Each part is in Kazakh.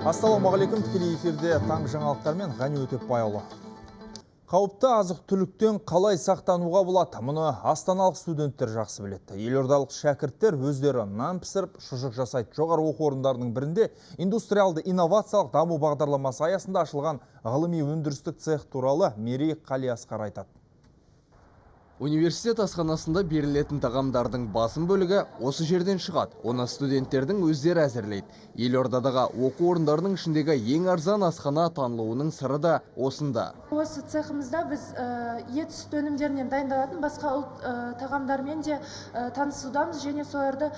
Ассалаумағалейкум, тікелей эфирде таң жаңалықтармен Ғани Өтепбайұлы. Қауіпті азық-түліктен қалай сақтануға болады? Мұны астаналық студенттер жақсы біледі. Елордалық шәкірттер өздері нан пісіріп, шұжық жасайды. Жоғары оқу орындарының бірінде индустриалды инновациялық даму бағдарламасы аясында ашылған ғылыми өндірістік цех туралы Мерей Қалиасқар айтады. Университет асханасында берілетін тағамдардың басым бөлігі осы жерден шығады. Оны студенттердің өздері әзірлейді. Елордадағы оқу орындарының ішіндегі ең арзан асхана танылуының сыры да осында. Осы цехымызда біз ет сүт өнімдерінен дайындалатын басқа ұлт тағамдармен де танысудамыз және соларды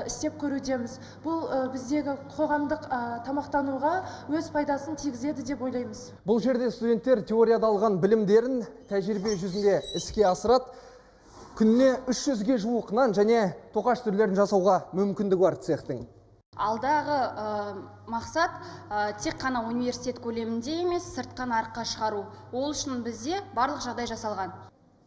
істеп көрудеміз. Бұл біздегі қоғамдық тамақтануға өз пайдасын тигізеді деп ойлаймыз. Бұл жерде студенттер теорияда алған білімдерін тәжірибе жүзінде іске асырады. Күніне 300-ге жуық нан және тоқаш түрлерін жасауға мүмкіндігі бар цехтың. Алдағы мақсат тек қана университет көлемінде емес, сыртқа нарыққа шығару. Ол үшін бізде барлық жағдай жасалған.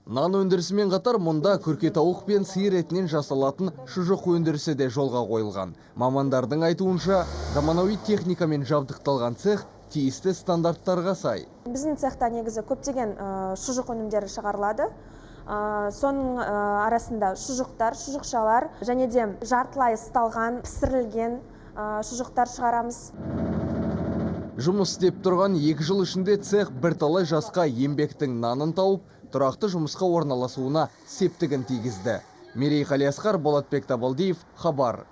Нан өндірісімен қатар мұнда күркетауық пен сиыр етінен жасалатын шұжық өндірісі де жолға қойылған. Мамандардың айтуынша, заманауи техникамен жабдықталған цех тиісті стандарттарға сай. Біздің цехта негізі көптеген шұжық өнімдері шығарылады. Соның арасында шұжықтар, шұжықшалар және де жартылай ысталған, пісірілген шұжықтар шығарамыз. Жұмыс істеп тұрған 2 жыл ішінде цех бірталай жасқа еңбектің нанын тауып, тұрақты жұмысқа орналасуына септігін тигізді. Мерей Қалиасқар, Болатбек Табалдиев, Хабар.